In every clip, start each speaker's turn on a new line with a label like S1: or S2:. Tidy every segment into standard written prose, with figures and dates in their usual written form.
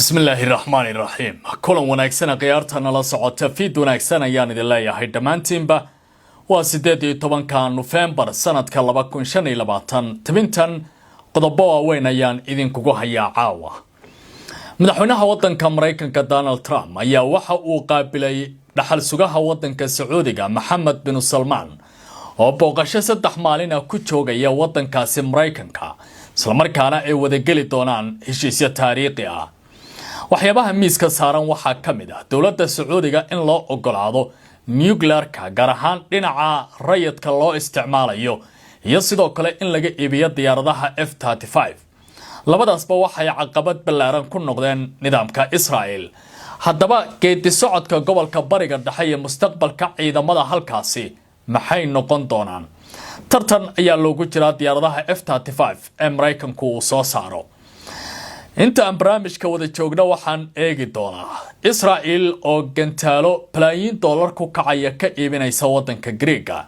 S1: Bismillaahi raxmaani raxiim. Kulan wanaagsan, khiyaarta nala socota, fiid wanaagsan ayaan idin leeyahay dhammaantiinba. Waa 18-ka Nofembar sanadka 2025. Tibintan qodobo waaweyn ayaan idinkugu hayaa caawa. Madaxweynaha wadanka Maraykanka Donald Trump ayaa waxa uu qaabilay dhaxal sugaha wadanka Sacuudiga Maxamed binu Salmaan, oo booqasho 3 maalin ah ku joogaya wadankaasi Maraykanka, islamarkaana ay wadageli doonaan heshiisyo taariikhi ah. Waxyaabaha miiska saaran waxaa ka mid ah dowladda Sacuudiga in loo ogolaado nuclearka, gaar ahaan dhinaca rayidka loo isticmaalayo, iyo sidoo kale in laga iibiyo diyaaradaha F-35. Labadaasba waxay caqabad ballaaran ku noqdeen nidaamka Israel. Haddaba, geedi socodka gobolka Bariga Dhexe iyo mustaqbalka ciidamada halkaasi maxay noqon doonaan? Tartan ayaa loogu jiraa diyaaradaha F-35 ee Maraykanku uu soo saaro. Inta aan barnaamijka wada joogno, waxaan eegi doonaa Israel oo gantaalo balaayiin dollar ku kacaya ka iibinaysa wadanka Greega,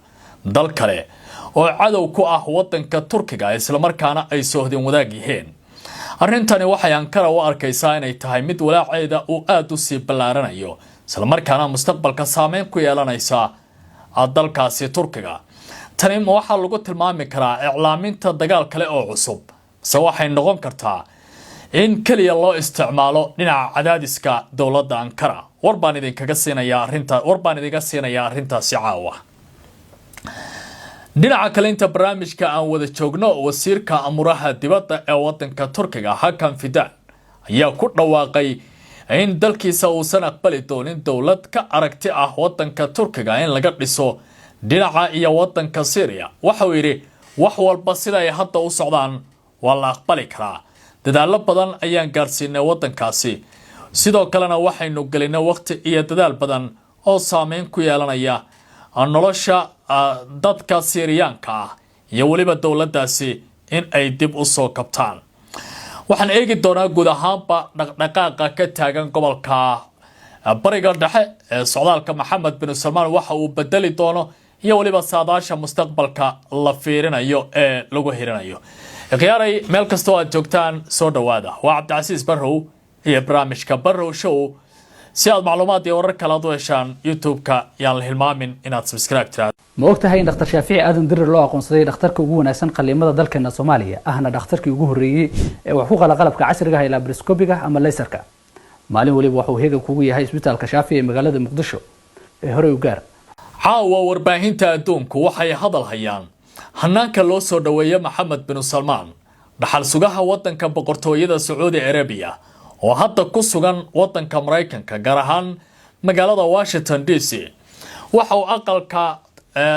S1: dal kale oo cadow ku ah wadanka Turkiga, islamarkaana ay soohdin wadaag yihiin. Arrintani waxay Ankara u arkaysaa inay tahay mid walaaceeda uu aada u sii ballaaranayo, islamarkaana mustaqbalka saameyn ku yeelanaysa dalkaasi Turkiga. Tani ma waxaa lagu tilmaami karaa iclaaminta dagaal kale oo cusub, mise waxay noqon kartaa in keliya loo isticmaalo dhinaca cadaadiska dowladda Ankara? War baan idinkaga siinayaa arrinta, war baan idinka siinayaa arrintaasi caawa. Dhinaca kale, inta barnaamijka aan wada joogno, wasiirka amuraha dibadda ee wadanka Turkiga Hakan Fidan ayaa ku dhawaaqay in dalkiisa uusan aqbali doonin dowlad ka aragti ah wadanka Turkiga in laga dhiso dhinaca iyo wadanka Syria. Waxa uu yidhi, wax walba sida ay hadda u socdaan waa la aqbali karaa. Dadaallo badan ayaan gaadhsiinay waddankaasi, sidoo kalena waxaynu gelinay waqti iyo dadaal badan oo saameyn ku yeelanaya nolosha dadka Siiriyaanka ah iyo weliba dowladdaasi in ay dib u soo kabtaan. Waxaan eegi doonaa guud ahaanba dhaqdhaqaaqa ka taagan gobolka Bariga Dhexe ee socdaalka Maxamed bin Salmaan waxa uu bedeli doono, iyo weliba saadaasha mustaqbalka la fiirinayo ee lagu hirinayo. Khiyaaray, meel kastoo aad joogtaan, soo dhowaada. Waa Cabdicasiis Barrow iyo barnaamijka Barrow Show. Si aad macluumaad iyo warar kale aad u heshaan, YouTube-ka yaan la hilmaamin inaad subscribe tiraado.
S2: Ma og tahay in Dhakhtar Shaafici Aadan Dirir loo aqoonsaday dhakhtarka ugu wanaagsan qaliimada dalkeena Soomaaliya, ahna dhakhtarkii ugu horreeyey ee wax ku qala qalabka casriga ah ee laparoscopiga ama laserka? Maalin waliba waxuu heegan kugu yahay Isbitaalka Shaafici ee magaalada Muqdisho ee horey u gaar.
S1: Caawa warbaahinta adduunku waxay hadal hayaan hanaanka loo soo dhoweeye Maxamed binu Salmaan, dhaxal sugaha waddanka Boqortooyada Sacuudi Arabiya, oo hadda ku sugan waddanka Maraykanka, gaar ahaan magaalada Washington DC. Waxa uu aqalka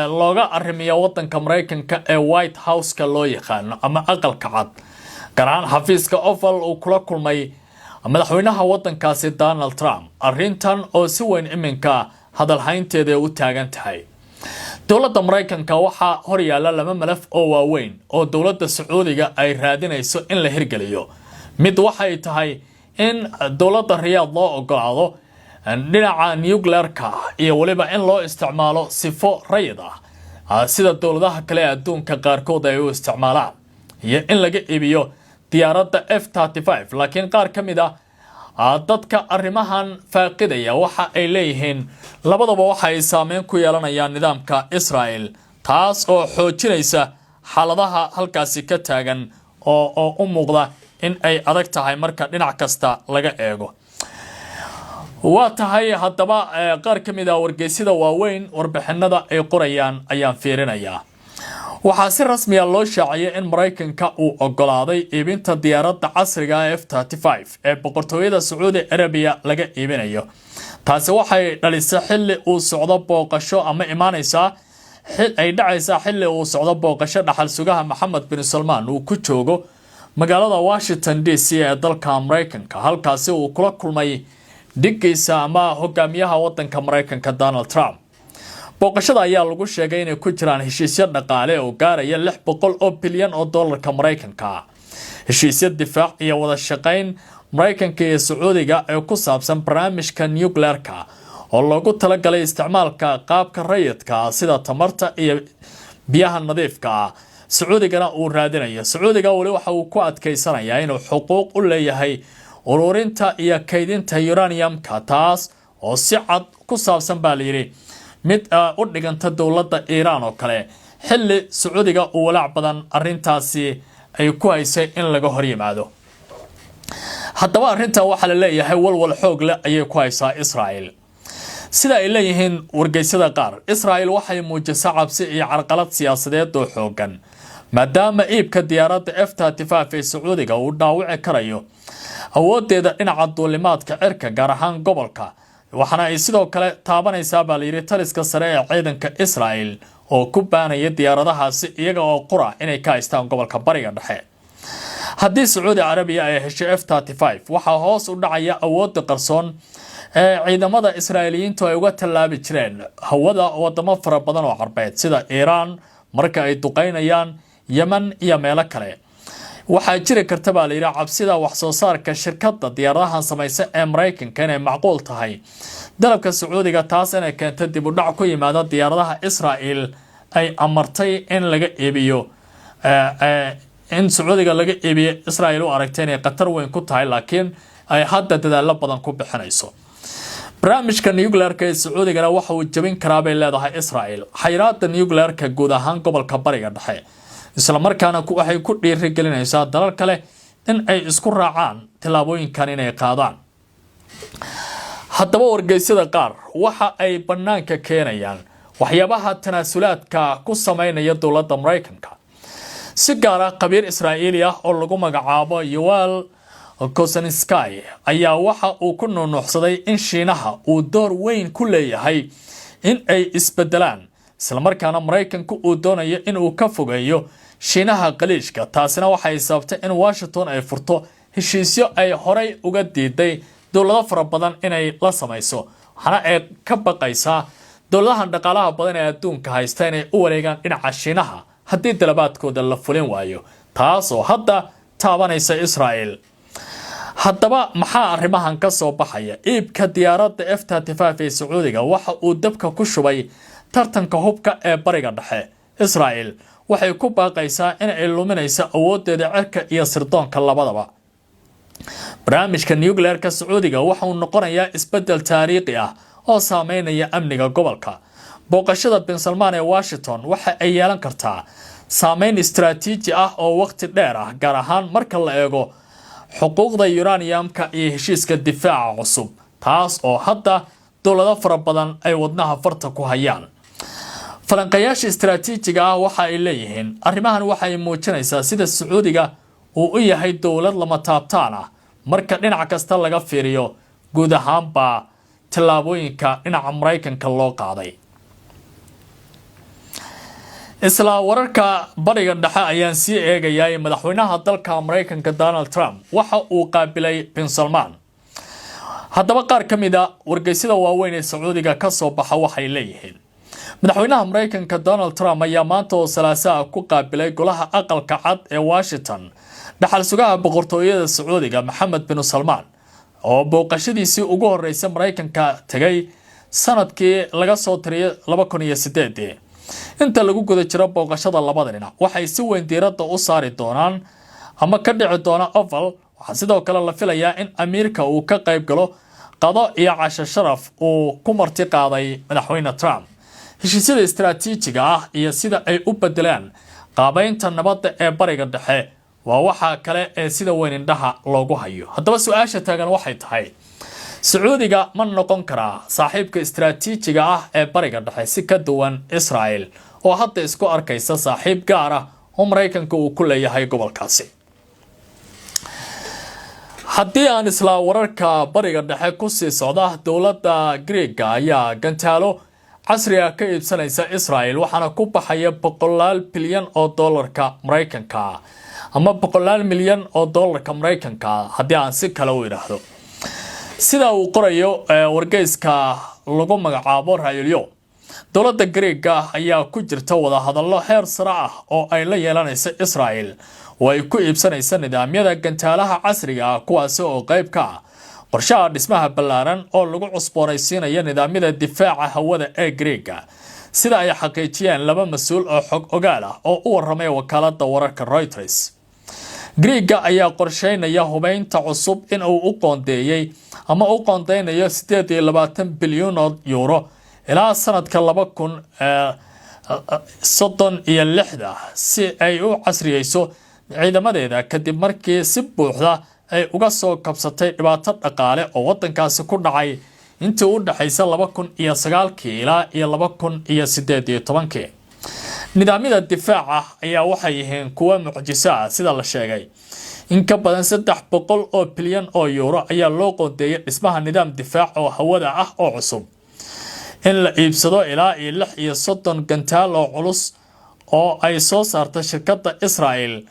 S1: looga arrimiya waddanka Maraykanka ee White House-ka loo yaqaano ama Aqalka Cad, gaar ahaan xafiiska Oval, uu kula kulmay madaxweynaha waddankaasi Donald Trump. Arrintan oo si weyn iminka hadalhaynteeda u taagan tahay. Dowladda Maraykanka waxaa horyaala laba malaf oo waaweyn oo dowladda Sacuudiga ay raadinayso in la hirgeliyo. Mid waxay tahay in dowladda Riyaad loo ogolaado dhinaca nuclearka, iyo weliba in loo isticmaalo sifo rayid ah, sida dowladaha kale ee adduunka qaarkood ay u isticmaalaan, iyo in laga iibiyo diyaaradda F-35. Laakiin qaar ka mid ah dadka arrimahan faaqidaya waxa ay leeyihiin labadaba waxa ay saameyn ku yeelanayaan nidaamka Israel, taas oo xoojinaysa xaaladaha halkaasi ka taagan oo u muuqda in ay adag tahay marka dhinac kasta laga eego. Waa tahay. Haddaba, qaar ka mid ah wargeysyada waaweyn warbixinada ay qorayaan ayaan fiirinayaa. Waxaa si rasmiya loo shaaciyay in Maraykanka uu ogolaaday iibinta diyaaradda casriga F-35 ee Boqortooyada Sacuudi Arabiya laga iibinayo. Taasi waxay dhalisay xilli uu socdo booqasho, ama imaaneysaa ay dhacaysaa xilli uu socdo booqasho dhaxal sugaha Maxamed bin Salmaan uu ku joogo magaalada Washington DC ee dalka Maraykanka, halkaasi uu kula kulmay dhigiisa ama hogaamiyaha wadanka Maraykanka Donald Trump. Booqashada ayaa lagu sheegay inay ku jiraan heshiisyo dhaqaale oo gaaraya 600 oo bilyan oo dollarka Maraykanka, heshiisyo difaac iyo wada shaqayn Maraykanka iyo Sacuudiga ee ku saabsan barnaamijka nuclearka oo loogu talagalay isticmaalka qaabka rayidka, sida tamarta iyo biyaha nadiifka ah, Sacuudigana uu raadinayo. Sacuudiga weli waxa uu ku adkaysanayaa inuu xuquuq u leeyahay Ururinta iyo kaydinta uraniumka, taas oo si cad ku saabsan baa layidhi mid u dhiganta dowladda Iiraan oo kale, xilli Sacuudiga uu walaac badan arintaasi ay ku haysay in laga hor yimaado. Haddaba arrintan waxaa la leeyahay walwal xoog leh ayay ku haysaa Israel. Sida ay leeyihiin wargeysyada qaar, Israel waxay muujisaa cabsi iyo carqalad siyaasadeed oo xoogan, maadaama iibka diyaaradda F-35 ee Sacuudiga uu dhaawici karayo awoodeeda dhinaca duulimaadka cirka, gaar ahaan gobolka. Waxaana ay sidoo kale taabanaysaa baa layidhi taliska sare ee ciidanka Israel oo ku baanaya diyaaradahaasi iyaga oo qura inay ka haystaan gobolka Bariga Dhexe. Haddii Sacuudi Carabiya ay hesho F-35, waxaa hoos u dhacaya awoodda qarsoon ee ciidamada Israa'iiliyiintu ay uga tallaabi jireen hawada wadamo fara badan oo Carbeed, sida Iiraan marka ay duqeynayaan, Yemen iyo meelo kale. Waxaa jiri karta baa layidhi cabsida wax soo saarka shirkadda diyaaradahan samaysa ee Maraykanka inay macquul tahay dalabka Sacuudiga, taas inay keento dib u dhac ku yimaado diyaaradaha Israel ay amartay in laga iibiyo, in Sacuudiga laga iibiyo. Israel u aragtay inay khatar weyn ku tahay, laakiin ay hadda dadaalo badan ku bixinayso. Barnaamijka nuclearka ee Sacuudigana waxa uu jebin karaa, bay leedahay Israel, xayiraada nuclearka guud ahaan gobolka Bariga Dhexe, islamarkaana waxay ku dhiirigelinaysaa dalal kale in ay isku raacaan tillaabooyinkan inay qaadaan. Haddaba wargeysyada qaar waxa ay bannaanka keenayaan waxyaabaha tanaasulaadka ku sameynaya dowladda Maraykanka. Si gaar ah, khabiir Israa'iili ah oo lagu magacaabo Yoel Kosensky ayaa waxa uu ku nuunuuxsaday in Shiinaha uu door weyn ku leeyahay in ay isbedelaan, islamarkaana Maraykanku uu doonayo in uu ka fogeeyo Shiinaha Khaliijka. Taasina waxay sababtay in Washington ay furto heshiisyo ay horay uga diiday dowlado fara badan inay la samayso, waxaana ay ka baqaysaa dowladahan dhaqaalaha badan ee adduunka haysta inay u wareegaan dhinaca Shiinaha haddii dalabaadkooda la fulin waayo, taas oo hadda taabanaysa Israel. Haddaba maxaa arrimahan ka soo baxaya? Iibka diyaaradda F-35 ee Sacuudiga waxa uu dabka ku shubay tartanka hubka ee Bariga Dhexe. Israel waxay ku baaqaysaa in ay luminayso awoodeeda cirka iyo sirdoonka labadaba. Barnaamijka nuclearka Sacuudiga waxa uu noqonayaa isbedel taariikhi ah oo saameynaya amniga gobolka. Booqashada Bin Salmaan ee Washington waxa ay yeelan kartaa saameyn istaraatiiji ah oo waqti dheer ah, gaar ahaan marka la eego xuquuqda uraniumka iyo heshiiska difaaca cusub, taas oo hadda dowlado fara badan ay wadnaha farta ku hayaan. Falanqayaasha istaraatiijiga ah waxa ay leeyihiin arrimahan waxay muujinaysaa sida Sacuudiga uu u yahay dowlad lama taabtaan ah marka dhinac kasta laga fiiriyo guud ahaanba tallaabooyinka dhinaca Maraykanka loo qaaday. Isla wararka Bariga Dhexe ayaan sii eegayaa. Madaxweynaha dalka Maraykanka Donald Trump waxa uu qaabilay Bin Salmaan. Haddaba qaar ka mid a wargeysyada waaweyn ee Sacuudiga ka soo baxa waxay leeyihiin madaxweynaha Maraykanka Donald Trump ayaa maanta oo Salaasaha ku qaabilay golaha Aqalka Cad ee Washington dhaxal sugaha boqortooyada Sacuudiga Maxamed bin Salmaan, oo booqashadiisii ugu horreysay Maraykanka tegay sanadkii laga soo tiriyay 2008-dii. Inta lagu guda jiro booqashada labada dhinac, waxay si weyn diiradda u saari doonaan ama ka dhici doona Oval. Waxaa sidoo kale la filayaa in amiirka uu ka qayb galo qado iyo casho sharaf uu ku marti qaaday madaxweyne Trump. Heshiisyada istaraatiijiga ah iyo sida ay u bedelaan qaabeynta nabadda ee Bariga Dhexe waa waxa kale ee sida weyn indhaha loogu hayo. Haddaba su-aasha taagan waxay tahay: Sacuudiga ma noqon karaa saaxiibka istaraatiijiga ah ee Bariga Dhexe, si ka duwan Israel oo hadda isku arkaysa saaxiib gaar ah oo Maraykanka uu ku leeyahay gobolkaasi? Haddii aan isla wararka Bariga Dhexe kusii socda, dowladda Greega ayaa gantaalo casri ah ka iibsanaysa Israel, waxaana ku baxaya boqolaal bilyan oo dollarka Maraykanka, ama boqolaal milyan oo dollarka Maraykanka haddii aan si kale u idhaahdo. Sida uu qorayo wargeyska lagu magacaabo Ra'yulyo, dowladda Greega ayaa ku jirta wadahadallo heer sare ah oo ay la yeelanaysa Israel oo ay ku iibsanaysa nidaamyada gantaalaha casriga ah, kuwaasi oo qayb ka ah qorshaha dhismaha ballaaran oo lagu cusboonaysiinayo nidaamyada difaaca hawada ee Greega, sida ay xaqiijiyeen laba mas-uul oo xog ogaal ah oo u waramay wakaalada wararka Reuters. Griiga ayaa qorsheynaya hubeynta cusub in uu u qoondeeyey ama u qoondeynayo 28 bilyan oo euro ilaa sanadka 2036 si ay u casriyeyso ciidamadeeda, kadib markii si buuxda ay uga soo kabsatay dhibaato dhaqaale oo wadankaasi ku dhacay intii u dhexaysa 2009-kii ilaa iyo 2018-kii. Nidaamyada difaaca ayaa waxay yihiin kuwo mucjiso ah, sida la sheegay. In ka badan 300 oo bilyan oo euro ayaa loo qoondeeyay dhismaha nidaam difaac oo hawada ah oo cusub, in la iibsado ilaa iyo 36 gantaal oo culus oo ay soo saarta shirkadda Israel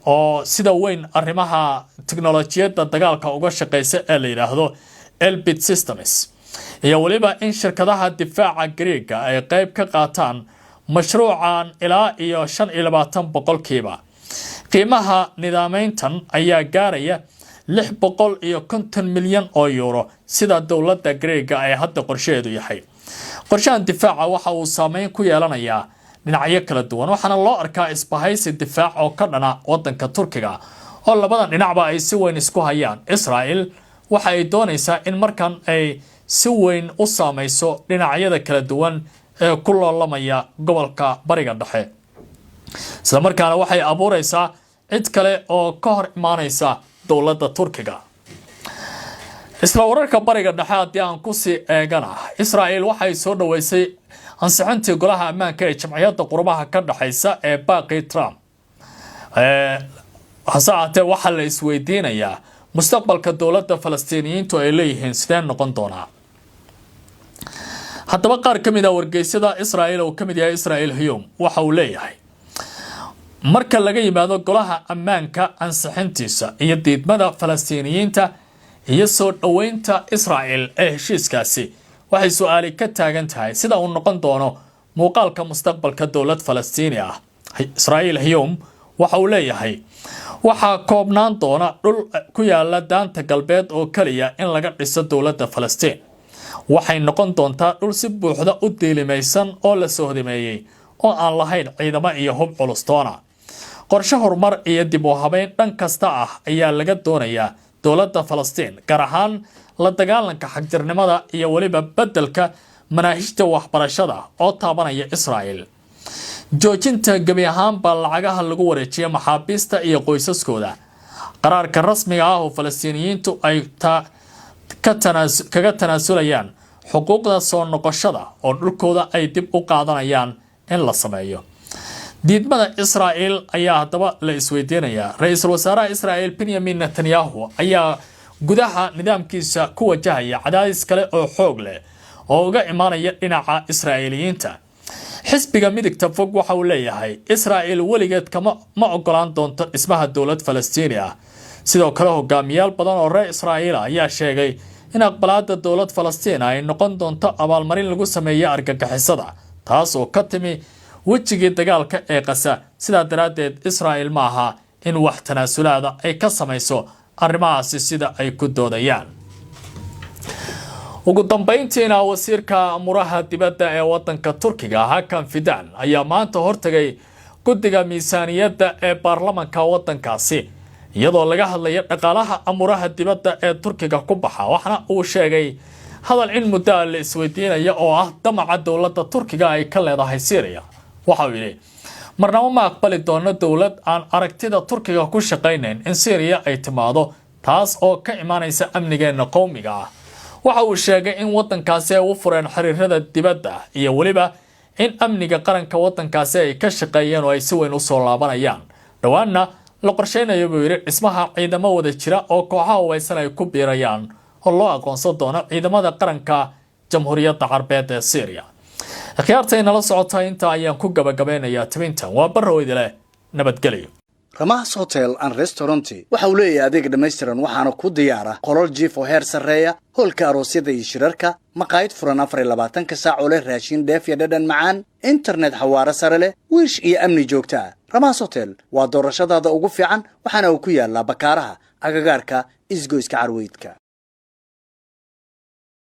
S1: oo sida weyn arrimaha tiknolojiyadda dagaalka uga shaqeysa ee la yidhaahdo Elbit Systems, iyo weliba in shirkadaha difaaca Greega ay qeyb ka qaataan mashruucan ilaa iyo 25%. Qiimaha nidaameyntan ayaa gaaraya 650 milyan oo euro, sida dowladda Greega ay hadda qorshaheedu yahay. Qorshahan difaaca waxa uu saameyn ku yeelanayaa dhinacyo kala duwan, waxaana loo arkaa isbahaysi difaac oo ka dhana wadanka Turkiga oo labadan dhinacba ay si weyn isku hayaan. Israel waxa ay doonaysaa in markan ay si weyn u saameyso dhinacyada kala duwan ee ku loolamaya gobolka Bariga Dhexe, islamarkaana waxay abuureysaa cid kale oo ka hor imaaneysa dowladda Turkiga. Isla wararka Bariga Dhexe haddii aan kusii eegana, Israel waxay soo dhaweysay ansixintii Golaha Ammaanka ee Jamciyadda Quruumaha ka dhexeysa ee baaqii Trump. Hase ahaatee, waxaa la isweydiinayaa mustaqbalka dowladda Falastiiniyiintu ay leeyihiin sidee noqon doonaa. Haddaba, qaar ka mid ah wargeysyada Israel oo ka mid yahay Israel Hayom waxa uu leeyahay, marka laga yimaado Golaha Ammaanka ansixintiisa iyo diidmada Falastiiniyiinta iyo soo dhoweynta Israel ee heshiiskaasi, waxay su-aali ka taagan tahay sida uu noqon doono muuqaalka mustaqbalka dowlad Falastiini ah. Israel Hayom waxa uu leeyahay, waxaa koobnaan doona dhul ku yaala Daanta Galbeed oo keliya in laga dhiso dowladda Falastiin. Waxay noqon doontaa dhul si buuxda u diilimaysan oo la sohdimeeyey oo aan lahayn ciidamo iyo hub culustoona. Qorshe horumar iyo dib u habeyn dhan kasta ah ayaa laga doonayaa dowladda Falastiin, gaar ahaan la dagaalanka xagjirnimada iyo weliba beddelka manaahijta waxbarashada oo taabanaya Israel, joojinta gebi ahaanba lacagaha lagu wareejiya maxaabiista iyo qoysaskooda, qaraarka rasmiga ah oo Falastiiniyiintu ay kaga tanaasulayaan xuquuqda soo noqoshada oo dhulkooda ay dib u qaadanayaan in la sameeyo. Diidmada Israel ayaa haddaba la isweydiinayaa. Ra-iisul wasaaraha Israel Benyamin Netanyahu ayaa gudaha nidaamkiisa ku wajahaya cadaadis kale oo xoog leh oo uga imaanaya dhinaca Israa'iiliyiinta. Xisbiga midigta fog waxa uu leeyahay, Israel weligeed kama ma ogolaan doonto dhismaha dowlad Falastiini ah. Sidoo kale, hogaamiyaal badan oo reer Israa'iil ayaa sheegay in aqbalaada dowlad Falastiin ay noqon doonto abaalmarin lagu sameeyo argagixisada, taas oo ka timi wejigii dagaalka ee Qasa. Sidaa daraaddeed, Israel ma aha in wax tanaasulaada ay ka samayso arrimahaasi, sida ay ku doodayaan. Ugu dambeyntiina, wasiirka amuraha dibadda ee wadanka Turkiga Hakan Fidan ayaa maanta hortagay guddiga miisaaniyadda ee baarlamanka wadankaasi, iyadoo laga hadlaya dhaqaalaha amuraha dibadda ee Turkiga ku baxa. Waxaana uu sheegay hadal in muddo a la isweydiinaya oo ah damaca dowladda Turkiga ay ka leedahay Syriya. Waxa uu yidhi, marnabo ma aqbali doono dowlad aan aragtida Turkiga ku shaqaynayn in Syriya ay timaado, taas oo ka imaanaysa amnigeena qowmiga ah. Waxa uu sheegay in wadankaasi ay u fureen xiriirada dibadda iyo weliba in amniga qaranka wadankaasi ay ka shaqeeyeen oo ay si weyn usoo laabanayaan. Dhowaanna la qorsheynayo, buu yidhi, dhismaha ciidamo wada jira oo kooxaha hubaysan ay ku biirayaan oo loo aqoonsan doono Ciidamada Qaranka Jamhuuriyadda Carbeed ee Syriya. Akhyaarta inala socota, intaa ayaan ku gabagabeynayaa tibintan. Waa barrow idile, nabadgelyo.
S3: Ramahas Hotel and Restaurant waxa uu leeyahay adeeg dhammaystiran, waxaana ku diyaara qolal jiif oo heer sarreeya, hoolka aroosyada iyo shirarka, maqaayad furan 24-ka saac oo leh raashin dheef iyo dhadhan macaan, internet xawaaro sare leh, wiish iyo amni joogto ah. Ramahas Hotel waa doorashadaada ugu fiican, waxaana uu ku yaallaa Bakaaraha, agagaarka Isgoyska Carweydka.